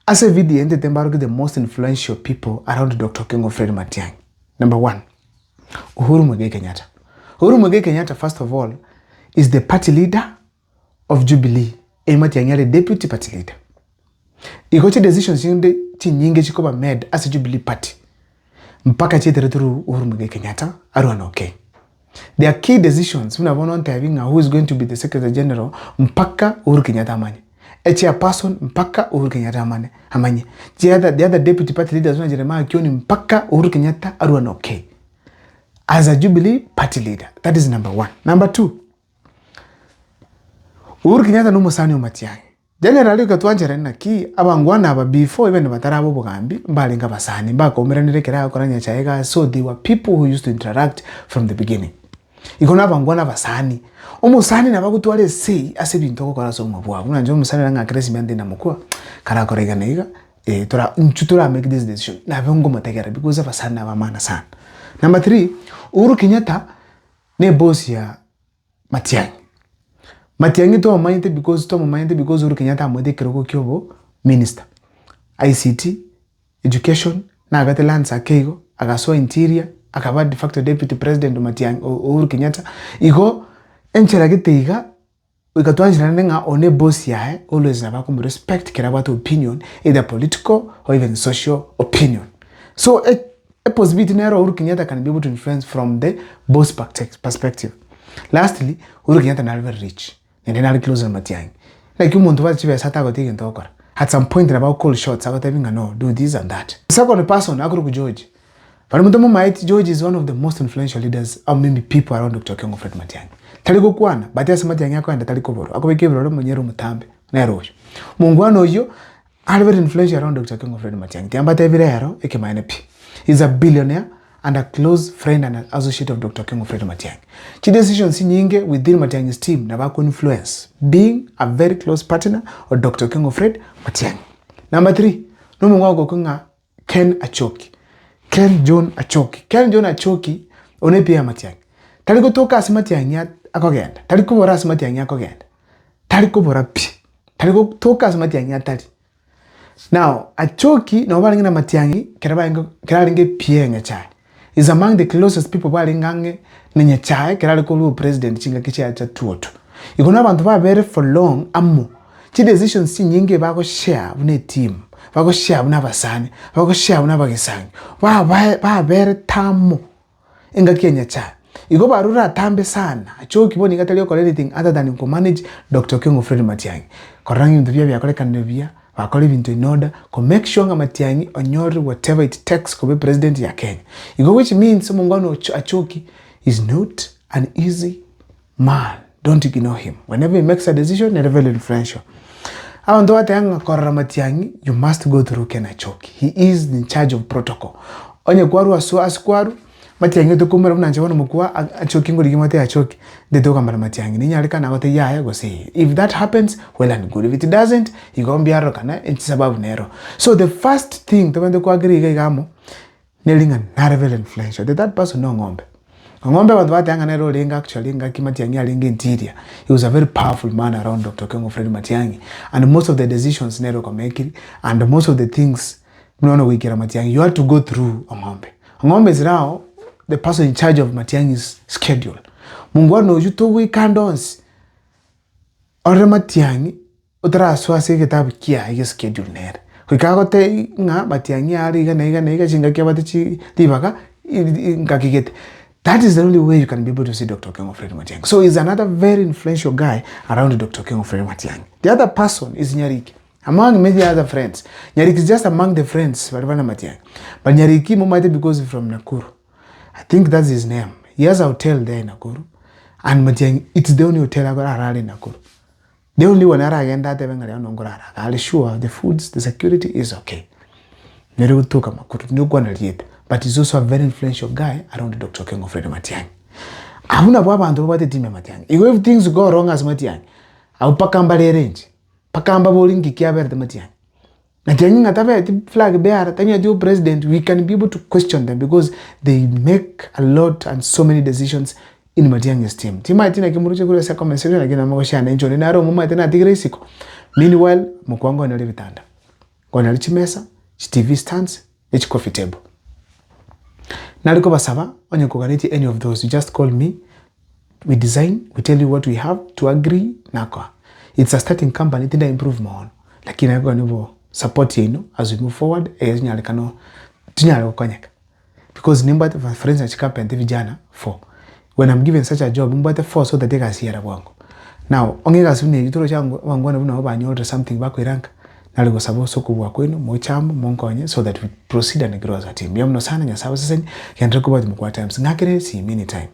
Ase evideo eye ntete mbaroke the most influential people around Doctor Okengo Fred Matiang'i. Number one, Uhuru Muigai Kenyatta. Uhuru Muigai Kenyatta first of all is the party leader of Jubilee, eye Matiang'i are deputy party leader. Igo chidecisions chinde chinyinge chikoba made ase Jubilee party mpaka chietire through Uhuru Muigai Kenyatta arwe an okay. There are key decisions buna bono ontebi ng'a who is going to be the secretary general mpaka Uhuru Kenyatta amanye, a chairperson mpaka Uhuru Kenyatta amane amanye, the other, the other deputy party leaders buna Jeremiah Kioni mpaka Uhuru Kenyatta arwe an okay as a Jubilee party leader. That is number one. Number two, Uhuru Kenyatta na omosani o Matiang'i. Generally goika twancherane naki abangwana aba before even bataraba obogambi mbarenge abasani, mbakaumeranire ekero agokora Nyachae egasi so they were people who used to interact from the beginning. Igo na abangwana abasani, omosani nabo agotwara esei ase ebinto ogokora ase obogima bwabo buna inche omosani ore ng'akere esimi ande namokwa, karakore iga na iga tora intwe tora make this decision nabe nkomotegerera because abasani naba maana sana. Number three, Uhuru Kenyatta na eboss ya Matiang'i. Matiang'i twamomanyete because twamomanyete because Uhuru Kenyatta amoete ekerogo kia obo minister, ICT, education, nagate lands ake igo, agasoa interior, akaba de facto deputy president o Matiang'i o Uhuru Kenyatta, igo enchera gete iga goika twancherane ng'a oyo ne eboss yaye always nabo akomo respect ekero abwate opinion either political or even social opinion. So e epossibility nero Uhuru Kenyatta can be able to influence from the boss perspective. Lastly, Uhuru Kenyatta nare very rich, naende nare close na Matiang'i. Naki omonto obwate chibesa atagotiga egento ogokora, at some point nabo ago call shots agotebi ng'a no, do this and that. Second person akorokwa George, baria motamomaeti George is one of the most influential leaders or maybe people around Doctor Okengo Fred Matiang'i. Tari gokwana, but ase Matiang'i akoenda tari koborwa, akobeka ebirore omonyere omotambe, nere oyo. Mongwana oyio, Are very influential around Doctor Okengo Fred Matiang'i. Tiga mbatebie rero ekemanyererio pi. He is a billionaire and a close friend and associate of Doctor Okengo Fred Matiang'i. Chi decisions chinyinge within Matiang'i's team nabo ako influence being a very close partner of Doctor Okengo Fred Matiang'i. Number three, nomong'ina ogokwa ng'a Ken Achoki. Ken John Achoki. Ken John Achoki one epi ya Matiang'i. Tari gotoka ase Matiang'i akogenda, tari kobora ase Matiang'i akogenda, tari kobora pi. Tari gotoka ase matiang'i atari. Now, Achoki nabo barenge na matiang'i ekero barenge ekero arenge PA Nyachae. Is among the closest people barenge ang'e na Nyachae ekero are korwa obopresident chingaki chiacha tuoto. Igo na abanto babere for long amo, chidecisions chinyinge bagoshare buna eteam, bagoshare buna abasani, bagoshare buna abagesangi, babae babere tamo. Engaki ya Nyachae. Igo barure atambe sana, Achoki bono iga tari gokora anything other than ko manage Doctor Okengo Fred Matiang'i. Korora ng'a ebinto biaye biakorekanire buya, bakora ebinto in order, ko make sure ng'a Matiang'i onyorire whatever it takes koba epresident ya Kenya. Igo which means omongwana oyo Achoki is not an easy man, don't ignore him. Whenever he makes a decision nere very influential. Abanto bateba ng'a korora Matiang'i you must go through Ken Achoki, he is in charge of protocol. Onye kwarwa ase ase kwarwa, Matiang'i otokoumera buna inche bono mokwa Achoki ngorigia mote Achoki, ntete kogambana Matiang'i, ninyarekane agote yaya gose ee. If that happens, well and good, if it doesn't, igo mbiarorokana echisababu nero. So the first thing tobwenerete koagree iga iga amo, Neri ng'a nare very influential. The third person no Ong'ombe. Ong'ombe abanto bateba ng'a nere orenge actually engaki Matiang'i arenge interior, he was a very powerful man around Doctor Okengo Fred Matiang'i and most of the decisions nere okomekiri and most of the things buna bono goikera Matiang'i you had to go through Ong'ombe. Ong'ombe is now the person in charge of Matiang'i's schedule. Mongwana oyio togoika ande onsi orore Matiang'i Otarasoa ase egetabu kiaye gie schedule nere, goika agotebi ng'a matiang'i are iga na iga na iga chingaki abwate chi ribaga ngaki gete. That is the only way you can be able to see Doctor Okengo Fred Matiang'i. So he's another very influential guy around Doctor Okengo Fred Matiang'i. The other person is Nyariki. Among many other friends, Nyariki is just among the friends baria bare na Matiang'i. But Nyariki momanyete because he's from Nakuru. I think that's his name. He has a hotel there in Nakuru and Matiang'i it's the only hotel arare in Nakuru. The only one aragende atebe ng'a rirorio nkorara iga are sure the foods, the security is okay. Nere gotoka makuru tindi gokwana rieta but is also a very influential guy around Doctor Okengo Fred Matiang'i. Abwo nabwo abanto babwate team ya Matiang'i. Igo if things go wrong ase Matiang'i, abwo mpaka mbarere inche, mpaka mbaborie nki kiaberete Matiang'i. Matiang'i ng'a tabeti flag bearer, tanyeti obopresident, we can be able to question them because they make a lot and so many decisions in Matiang'i's team. Timanyeti naki moroche korwa ase comment section lakini nabo mogoshare na inche onde nare omomaete natigire isiko. Meanwhile, mokwango onye ore ebitanda. Nkonya chimesa, chi TV stands, ne chi coffee table. Nare kobasaba onye koganetie any of those you just call me, we design, we tell you what we have, to agree nakoa. It's a starting company tinda improve mono, lakini nare kogania obo support yaino as we move forward egere tonyarekane tonyare gokonyeka. Because nimbwate for instance chicarpenter vijana four, when I'm given such a job nimbwate four so that egasi ere bwango. Now onge egasi buna eyio toroche abangwana buna nabo banyorire something bakoiranka, nare gosaba ase okobua kwaino moche amo monkonye so that we proceed and grow as a team. Mbuya mono sana Nyasaye abasesenie, genderera kobwatia Mokwa Times, ng'akere esimi anytime.